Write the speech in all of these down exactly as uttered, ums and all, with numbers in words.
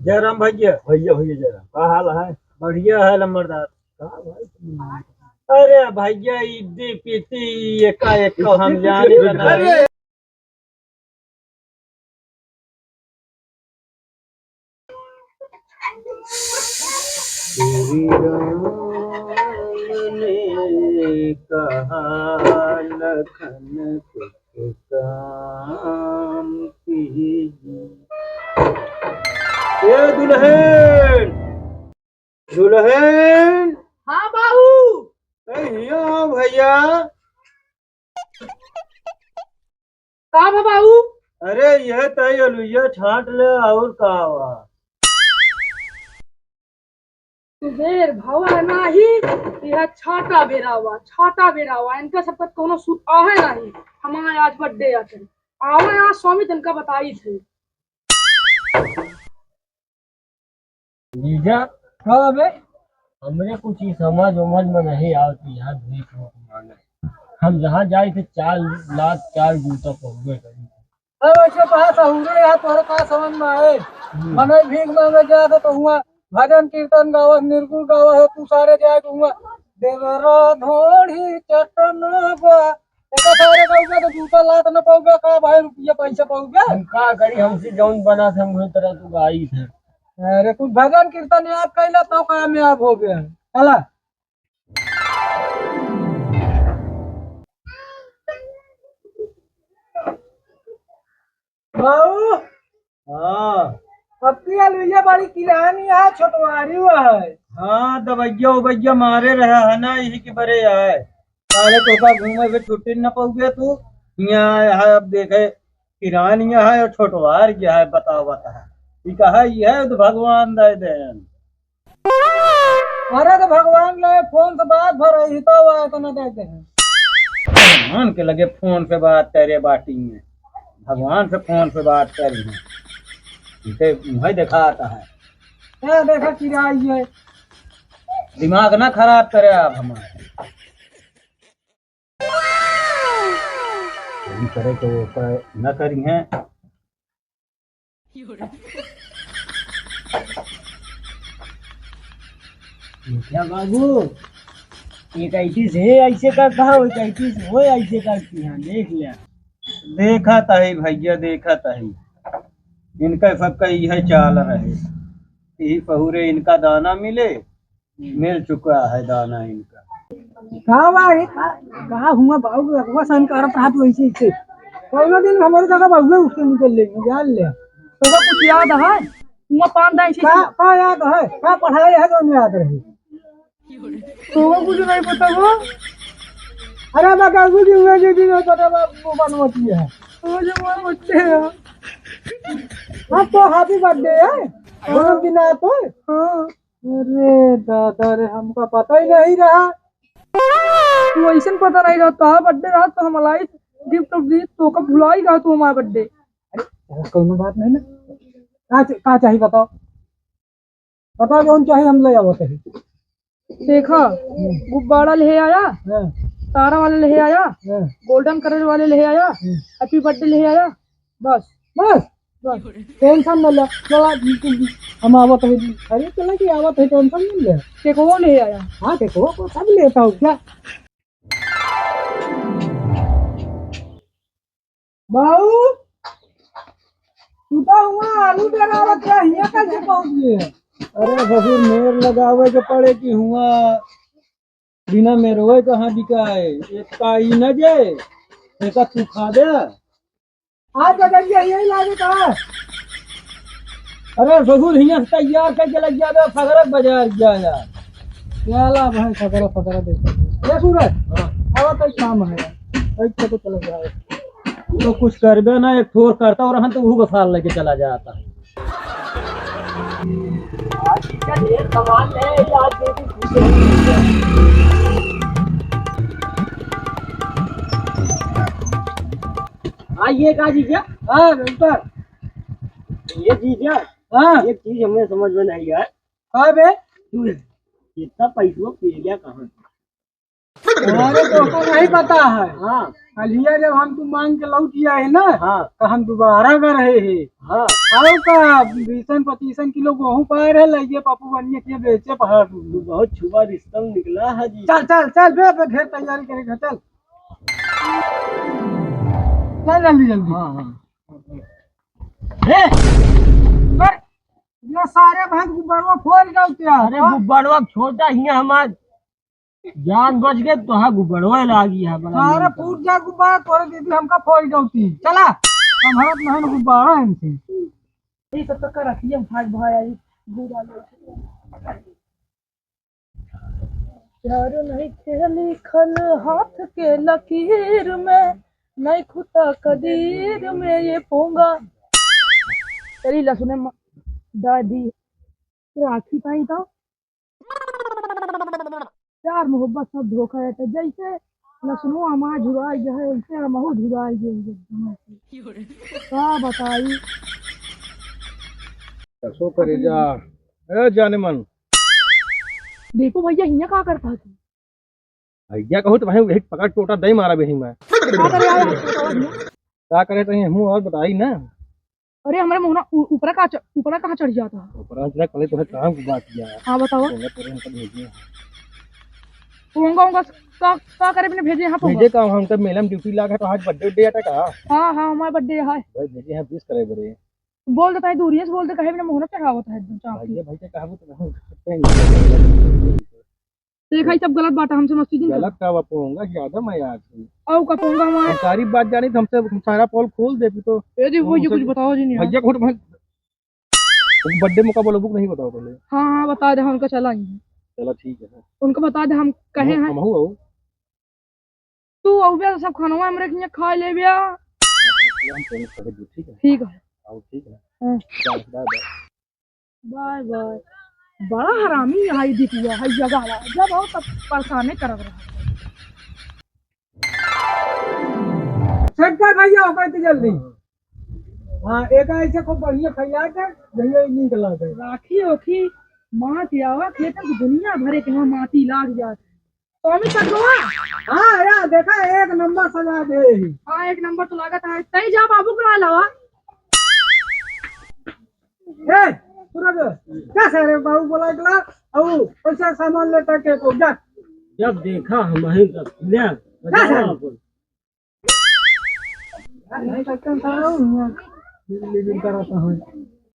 जयराम भैया। भैया, भैया जयराम, का हाल है? बढ़िया है लंबरदार। का भाई? अरे भैया, इद्दी पीती एका एक को हम जाने लगा। अरे। श्री राम ने कहा लखन कुछ काम कीजिए। ए दुल्हन, दुल्हन। हाँ बाबू। ए, हियाँ आओ भैया। का बा बाबू? अरे, यह तई अलुइया छाँट ले, और का बा? बेर भवा नाही, यह छाँटा बेरावा, छाँटा बेरावा, इनका सबका कौनो सूत आहे नाही। हमारे आज birthday आते, आवे आज स्वामी तनका बताई थे। जीजा, का बे? हमरे कुछ ही समझ उमझ में नहीं आवत यार, भीख उख मांगे। हम जहाँ जाई थे चार लात चार जूता पहुँचे करी। अरे वैसे कहा सहूरे यार, तोहरे का समझ में आए? हम्म। मनई भीख मांगे जात है तो हुआ भजन कीर्तन गावत, निर्गुण गावत है, तू सारे जाए तो हुआ देवरा धोड़ी चटना बा। एका सारे का ऊपर तो जूता लात न पाउगा का भाई, रुपया पैसा पाउगा? हम का करी, हमसे जौन बना थे, हम वही तरह तू गाई थे। अरे, तू भजन कीर्तन याद कैला तो कामयाब हो गया। चला। बाबू। हाँ। अब की अलुइया बड़ी किरानी है, छोटवारी हुआ है। हाँ, दवैया उबैया मारे रहा है ना, यही के बरे आए। साले तोका घूमे भी छुट्टी न पउबे तू। यहाँ आए है, अब देखे, किरान यहाँ है और छोटवार गया है, बताओ, बता। ये कहा, ये है तो भगवान दे देन। अरे तो भगवान ले फोन से बात भर रही तो वो इतना दे दे। भगवान के लगे फोन से बात करे बाटी में, भगवान से फोन से बात करी है। इसे मुँह दिखाता है। क्या देखा किराई है? दिमाग ना खराब करे आप हमारे। यही करे तो वो उपाय न करी हैं। क्या बाबू, एक ऐसी से ऐसे करता है, एक ऐसी से वो ऐसे करती है, देख ले। देखा ताही भैया, देखा ताही। इनका सबका यही चाल रहे, यही पहुरे इनका दाना मिले, मिल चुका है दाना इनका। का बा रे, का, का हुआ बाबू, लगवा सन करत रहा तू ऐसे, ऐसे। कौनो दिन हमारे जगह बाबू उसके निकल लेंगे, जान ले। तोका कुछ याद है? हुआ पान दाई से का, का याद है? का पढ़ाई है जो नहीं याद रही? तोका कुछ नहीं पता वो? अरे मैं कहूँ कि मैं जो भी नहीं पता, वो बनवती है। वो जो वो बच्चे हैं। अब तो happy birthday है। हाँ। दिन आए तो। हाँ। अरे दादा रे, हमका पता ही नहीं रहा। तू ऐसन पता नहीं रहा, तोहार birthday रहा तो हम लाई gift उफ्ट दी, तोका भुलाई गया तू हमारा birthday। अरे, कौनो बात नहीं ना। का च-, का चाही बताओ? बताओ जौन चाही हम ले आवत है। देखा, हम्म। गुब्बारा ले आया, हाँ। तारा वाले ले आया, हाँ। Golden colour वाले ले आया, हम्म। Happy birthday ले आया, बस। बस? बस। Tension न ले, चला, हम आवत है, अरे चला कि आवत है, tension न ले। केकवा ले आया? हाँ, केकवा को सब लेता हूँ क्या? बाऊ, तू तो हुआ आलू डरावत रहा, हियाँ कैसे पहुँच गए? अरे ससुर, मेर लगावे के पड़े कि हुआ बिना मेरवे कहाँ बिकाए? एक का ई न जे, एका तू खा दे। आज बदलिया यही लागे का? अरे ससुर, हियाँ से तैयार करके लग जावे, फगरक बाजार गया यार। क्या लाभ है फगरा, फगरा देखो। ये सूरज, हाँ। आवा तो काम है यार। एक तो चला जाए। तो कुछ करबे ना, एक ठोर करता और हम तो वो बसार लेके चला जाता है। आज का ढेर सामान है, आज दे दी। हाँ, ये का जीजा? हाँ, बिल्कुल। ये जीजा, हाँ। एक चीज हमें समझ में नहीं आया। हाँ बे। तू इतना पैसवा पी गया कहाँ? अरे, तोहका नहीं पता है। हाँ। कलिया जब हम तू मांग के लौट आए ना, हाँ। तो हम दोबारा कर रहे हैं। हाँ। आओ का बीसन पच्चीसन किलो गेहूं पाए रहे, लइए पप्पू बनिए के बेचे पहाड़। तू बहुत छुआ रिश्ता निकला है जी। चल, चल, चल, बे, बे, ढेर तैयारी करे के, चल। चल जल्दी, जल्दी। हाँ, हाँ। ए! अरे, ये सारे भाग गुब्बारवा फोड़ गए क्या? अरे, गुब्बारवा छोटा ही है हमार। जान बच गए तो हाँ गुब्बारवा लागी है, बड़ा सारा नीक। फूट जा गुब्बारा, तोरे दीदी हमका फोड़ गई थी। चला, हम हरत नहीं गुब्बारा है इनसे। ये सब चक्कर रखिए, भाग भाई आई। प्यार नइखे लिखल हाथ के लकीर में, नइखु तकदीर में ये पोंगा। तेरी लसुने म-, दादी, राखी पाई तो। प्यार मोहब्बत सब धोखा है, तो जैसे लसुनो हमार झुराई गए है, वैसे हमहू झुराई गए हैं एकदम से। का बताई? कसो करे जा। ए जाने मन। देखो भैया, हियाँ का करता है तू? भैया कहूँ तो भाई, वही पकड़ टोटा दे मारा बेही मैं। का करे आया है तू? का करे तो हूँ और बताई ना। अरे, हमारे मोहना उ-, ऊपरा का च-, ऊपरा कहाँ चढ़ जाता है? ऊपरा चढ़, पहले तोहे काम की बात किया है। हाँ, बताओ। तोहे, तोहे हमको भेजे हैं। पोंगा, पोंगा, का, का करे बिना भेजे यहाँ पोंगा? भेजे का, हमको मेला में ड्यूटी लाग है, तो आज बर्थडे, बर्थडे आता का? हाँ, हाँ, हमारा बर्थडे है। भाई, भेजे हैं विश करे बरे। बोल देता है, दूरिये से बोल दे, कहे बिना मोहना चढ़ावत है एकदम चाप के। भैया, भाई, क्या कहबो तो नहीं। देखा, ई सब गलत बात है, हमसे मस्ती जिन गलत करा। का बा, पोंगा ज्यादा मैं आज हूँ। औ का पोंगा हमारे हम सारी बात जानी तो हमसे हम सारा पोल खोल दे तू तो। ए जी, वो ये हमसे कुछ बताओ जी नहीं भैया यार। को भाई, बर्थडे मौका बोलो, बुक नहीं बताओ पहले। हाँ, हाँ, बता दे, हमका चला ही। चला ठीक है। उनका बता दे, हम कहे हम, हैं। हम हो। तू अउबे तो सब खानवा हमरे किहाँ खा लेबे। हम फोन कर दे, ठीक है? ठीक है। आओ, ठीक है। हाँ। Bye, bye, bye. Bye, bye. बड़ा हरामी है ई दीपुआ, है जगह वाला। जब आओ तब परेशाने करत रहा। सेट कर भैया, ओकर तो जल्दी। हाँ, एक ऐसे खूब बढ़िया फैला दे, भैया नीक लागे। राखी ओखी, माँ के आवा, खेतन की दुनिया भरे के वहाँ माटी लाग जात। स्वामी सतगुआ। हाँ, या देखा, एक नंबर सजा दे। हाँ, एक नंबर तो लागत है। तई जा बाबू को ला लावा। ए, सुनो बे, क्या सारे बाबू बोला इतना? अब पैसा सामान लेता के को जा। जब देखा हम ही का ले, क्या सारे?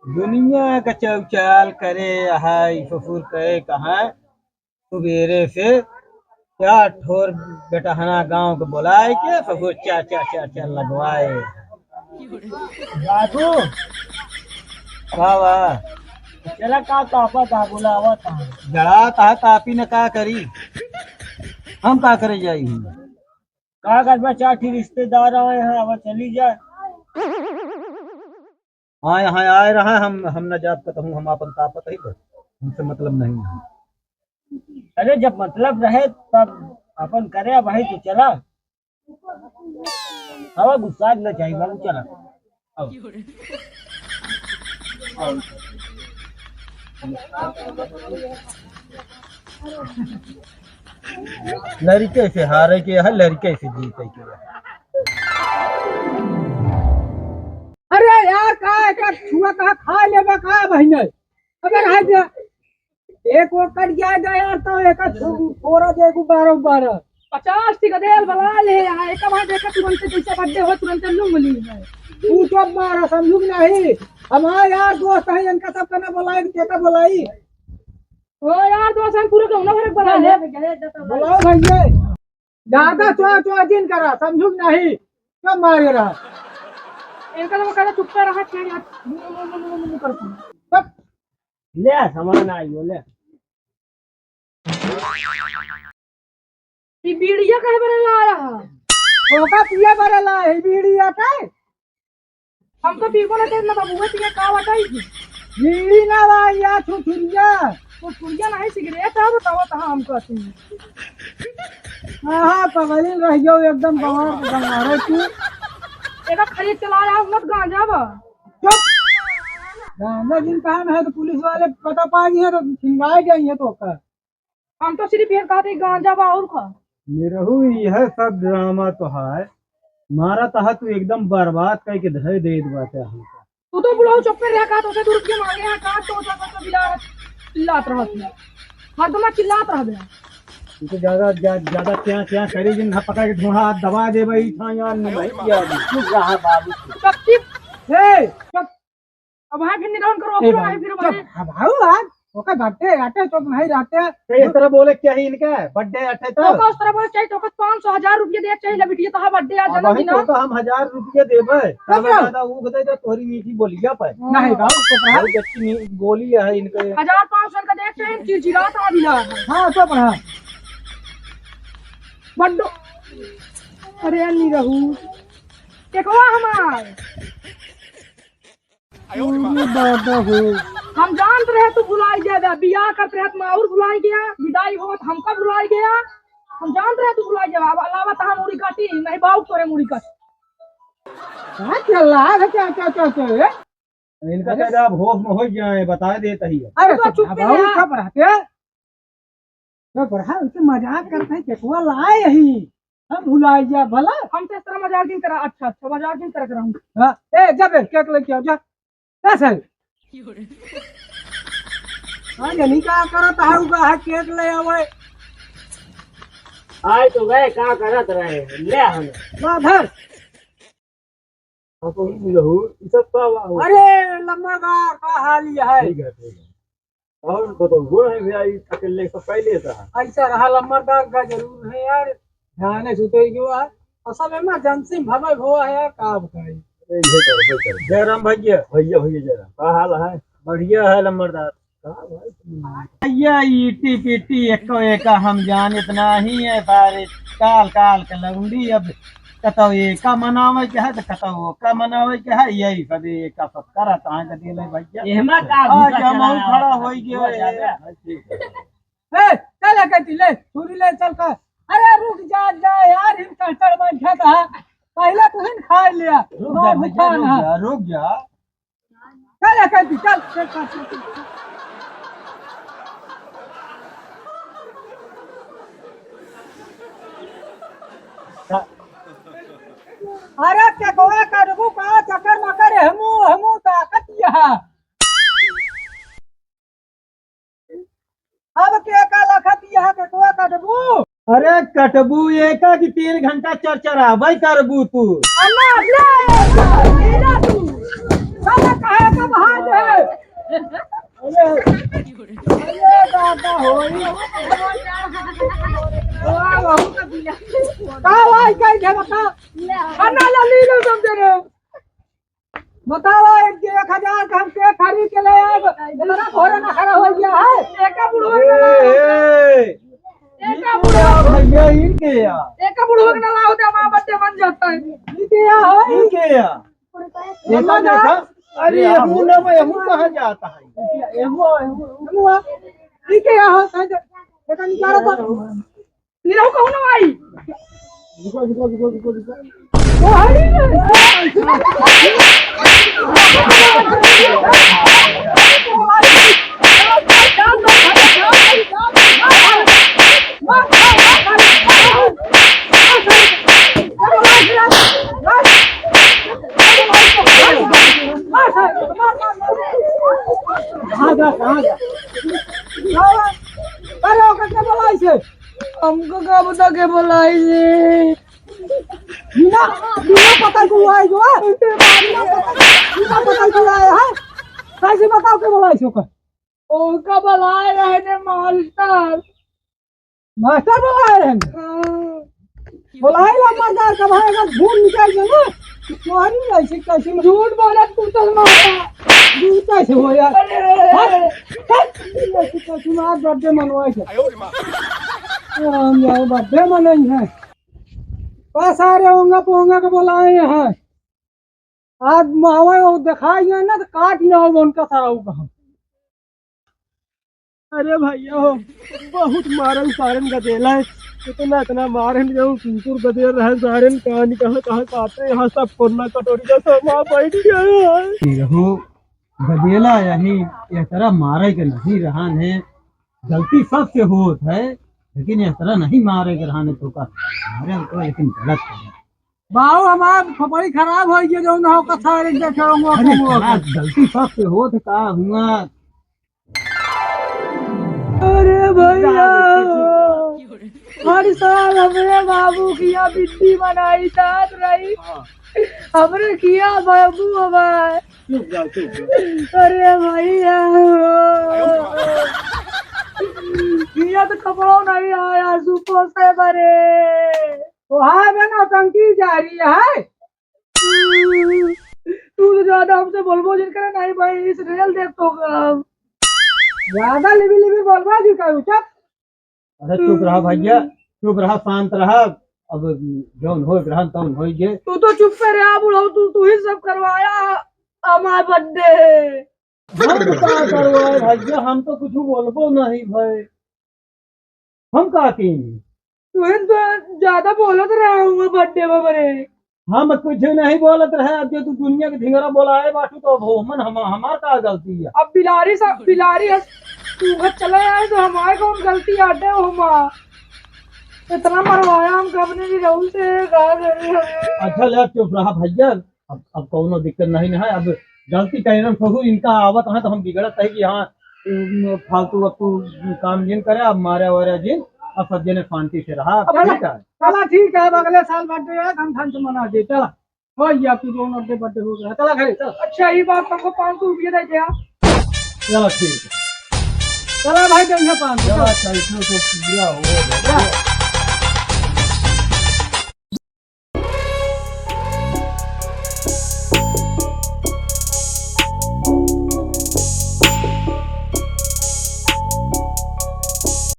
दुनिया का चौचाल करे, हाय ससुर कहे कहाँ सुबेरे से चार ठोर बेटहना गाँव के बोलाए के ससुर चार, चार, चार, चार लगवाए। बाबू, वाह, वाह। चला का तापा ता बुलावा ता। जड़ा ता तापी न का करी? हम का करे जाई? का करबा, चार ठी रिश्तेदार आए हैं, अब चली जाए। हाँ, यहाँ आए रहा, हम, हम न जाब कतहूँ, हम आपन तापत ही बस, हमसे मतलब नहीं है। अरे, जब मतलब रहे तब अपन करे भाई, तो चला। हवा गुस्सा न चाहिए बाबू, चला। लड़के से हारे के है, लड़के से जीते के है। अरे यार, का एकर छुआ का खा लेबा का बहिने? अबे रह जा। एक वो कट जाए दे यार, तो एक थो-, थोड़ा दे को बारह बारह। पचास टी गदेल बला ले यहाँ, एक बार देखा तुरंत जैसे बर्थडे हो, तुरंत लूंग ली है। तू चुप मारा, समझू कि नहीं? हमारे यार दोस्त हैं, इनका सबका ना बुलाई, केका बुलाई। ओ यार दोस्त, हम पूरे गाँव भर एक बला ले। बुलाओ भैया। ज्यादा चुआ चुआ जिन करा, समझू कि नहीं? चुप मारे रहा। इनका तो कहता चुप्पे रहा, छेड़ यार। मुंह, मुंह, मुंह, मुंह, मुंह करता। चुप। ले, सामान आई हो, ले। ई बीड़िया काहे बरे लाया है? ओका पिए बरे ला है, ई बीड़िया के? हम तो पीबो ना करना बाबू, वो पिए का बताई थी? बीड़ी ना ला, या छुछुरिया। छुछुरिया नहीं, सिगरेट है, बताओ तो हम कहती हूँ। हाँ, हाँ, पगली रह गयो एकदम, बवाल के बंगारो तू। एका खरीद के लाया है, उन्नत गांजा बा। चुप। गांजा जिन कहा है तो पुलिस वाले पता पा गए हैं तो छिनवाए गए हैं तो का। हम तो सिर्फ ये कहते हैं गांजा बा और का। निरहू, यह सब ड्रामा तो है। मारा तहा तू एकदम बर्बाद करके धर दे बाटे हमका। तू तो बुढ़ऊ चुप कर रहा, का तो से दू रुपया मांगे हैं, का तो से तो चिल्ला, चिल्लात रहत है। हरदम चिल्लात रहबे। तू तो ज्यादा, ज्या-, ज्यादा क्या, क्या करे जिन, पकड़ के ढूंढा दबा दे भाई, था यार, नहीं यार, चुप रहा बाबू। चुप, चुप। ए, चुप। अब वहाँ फिर निदान करो, ए अपना भाई, है फिर चुप। वहाँ। अब आओ आज, ओका बर्थडे आटे तो नहीं रहते। तो इस तरह बोले क्या है इनका? बर्थडे आटे तो? तो का उस तरह बोले चाहिए, तो का पाँच सौ, हजार रुपये दे चाहिए, ले बिटिया, तो हाँ, बर्थडे आ अब जाना वही बिना। तो का हम हजार रुपये देबे, तब अच्छा। ज्यादा ऊ बताई तो तोहरी मीठी बोलिया पे। नहीं बाबू, चुप रहा। बहुत अच्छी नी-, बोली है इनके। हजार पाँच सौ का दे चाहिए, चिड़चिड़ा तो अभी ना। हाँ, चुप रहा। बड्डो, अरे निरहू, केकवा हमार। अरे बाबा हो। हम जानत रहे तू भुलाई गया, बियाह करत रहे तो माहौर भुलाई गया, विदाई होत हमका भुलाई गया। हम जानत रहे तू भुलाई गया, अब अलावा तहार मुड़ी काटी, नहीं बाऊ तोरे मुड़ी काटी। का चल रहा है? क्या, क्या, क्या, क्या है? इनका अरे। तो अब होश में हो गया है, बता देता ही है। अरे तू तो चुप बाबा, रहा। चुप रहते। तो बढ़ा, उसे मजाक करते हैं, केकवा लाए ही। हम भुलाई जा भला। हमसे इस तरह मजाक जिन करा। अच्छा, अच्छा, मजाक जिन करा कराऊं। हाँ, ए, जा बे, केक लेके आओ, जा। जा सर। हाँ, जनी का करत है, उगा है, केक ले आवे। आए तो गए, का करत रहे? ले हम। ना धर। हाँ, तो ई रहू, ई सब का बा हो? अरे, लम्बरदार, का हाल ई है? ठीक है, ठीक है। और बताओ, गोड़ है भैया, ई अकेले सब पहले था। ऐसा रहा, लम्बरदार का जरूर है यार, ध्यान से सुते गयो है। और सब emergency में भवे भवा है यार, का बताई? अरे, ये कर, ये कर। जयराम भैया। भैया, भैया जयराम, का हाल है? बढ़िया है लम्बरदार। भैया, ईटी पीटी एको एका हम जानत नाही है सारे, काल काल के लौंडी। अब कतौ एका मनावे के है तो कतौ ओका मनावे के है, यही सब एका सब करत आए के दिले भैया। एहमा का आज घुसा हम चला खड़ा होई गए। ए, चल कहती ले, छुरी ले चल कर। अरे रुक जा, जा यार, इन चढ़ चढ़ बैठा था। पहले तू ही खा लिया। रुक जा मार भैया, भुगतान रुक है। जा, रुक जा। चल, चल, चल, चल, चल, चल। अरे, केकवा काटबू का चक्कर मकर, हमू, हमू ताकत यहाँ। अब केका लखत यहाँ केकवा काटबू? अरे कटबू एका की तीन घंटा चरचराबै करबू तू। अन्ना, ले, ले, ले तू। साला काहे का भाग है? अरे, अरे दादा होई। का भाई कह दे बता। अन्ना ला ली लो तुम तेरे। बताओ, एक, एक हजार का हम केक खरीद के ले आए, इतना घोड़ा ना खड़ा हो गया है। एका बुढ़वा के ना लाओ। ए, ए। एका बुढ़वा। भैया, ई के या? एका बुढ़वा के ना लाओ, तो हमारा बर्थडे बन जाता है। ई के या हो? ई के या? एका देखा? अरे, एहू ना, एहू कहाँ जाता है? एहू, एहू, एहू। ई के या हो? एका निकालो तो। निरहू कहूँ ना आई। रुको, रुको, रुको, रुको, रुको। ओ, हरी रे। कहाँ जा, कहाँ जा? अरे, ओकर के बोलाई से? हमको का पता के बोलाई से? बिना, बिना पता को आए जो है? बिना पता, बिना पता को आए है? कैसे बताओ के बोलाई से ओकर? ओका बोलाए रहे ने मास्टर। मास्टर बोलाए रहे ने? हाँ। बोलाए ला मास्टर का भाई अगर भूल निकाल दे ना, तो तोहरी ऐसी कैसी म-, झूठ बोलत तू तो मारा। झूठ कैसे हो यार? अरे। हट, हट। ऐसी कैसी मार बर्थडे मनवाए थे। आयो रे माँ। राम जाओ बर्थडे मनाई है। बस सारे ओंगा पोंगा के बोलाए हैं। आज मावे वो दिखाई है ना तो काट ना हो उनका सारा वो कहा। अरे भैया हो, बहुत मारन सारन गदेला है। इतना, इतना मारन जो कुकुर गदेल रहे सारन, कहाँ निकल, कहाँ काटे, यहाँ सब कोरना कटोरी का सब वहाँ बैठ गया है। ये हो गदेला यही, ये तरह मारे के नहीं रहन है, गलती सबसे होत है। लेकिन इस तरह नहीं मारे ग्रहण तो का, मारे तो लेकिन गलत करे। बाऊ, हमार खोपड़ी खराब होइ गया, जौन हो का सारे देखे होंगे अरे, तुम लोग। का गलती सबसे होत का हुआ? अरे भैया, हर साल हमरे बाबू की यहाँ बिट्टी मनाई जात रही। हाँ। हमरे किया बाबू हमार। चुप जाओ, चुप जाओ। अरे भैया, किया तो कपड़ो नहीं आया, सूपों से भरे। तो हाँ बे, नौटंकी जारी है। तू तो ज्यादा हमसे बोलबो जिन करे, नहीं भाई, इस रेल देख तो का। ज्यादा लिबी लिबी बोलबा जी करू, चुप। अरे चुप रहा भैया, चुप रहा, शांत रहा। अब जौन होए ग्रहण तौन होई जे। तू तो चुप रहा बुढ़ऊ, तू, तू ही सब करवाया हमार birthday। हम तो का करवाए भैया, हम तो कुछ बोलबो नहीं भाई, हम का कीनी? तू ही तो ज्यादा बोलत रहा हुआ birthday में बरे। हम कुछ नहीं बोलत रहे, अब जो तू दुनिया के ढिंगरा बोलाए बाटू तो अब हो मन हम, हमार का गलती है? अब बिलारी सा, बिलारी है, तू घर चले आए तो हमारे कौन गलती आटे हो माँ? इतना मरवाया हम कब नहीं रहू से, का करी हम? अच्छा ले चुप रहा भैया, अब, अब कौनो दिक्कत नहीं है। अब गलती कहने से हुई, इनका आवत है तो हम बिगड़त है कि हाँ, उम, फालतू अब तू काम जिन करे, अब मारे वारे जिन, अब सब जने शांति से रहा, अब ठीक है? चला ठीक है, अब अगले साल birthday है, हम ठंड से मना दे, चला। हो गया, तू दोनों के birthday हो गया, चला घरे, चला। अच्छा, ये बात हमको पाँच सौ रुपये दे दिया। चला ठीक है। चला भाई, दे दिया पाँच सौ, चला, चला। अच्छा, इसमें तो पूरा हो गया।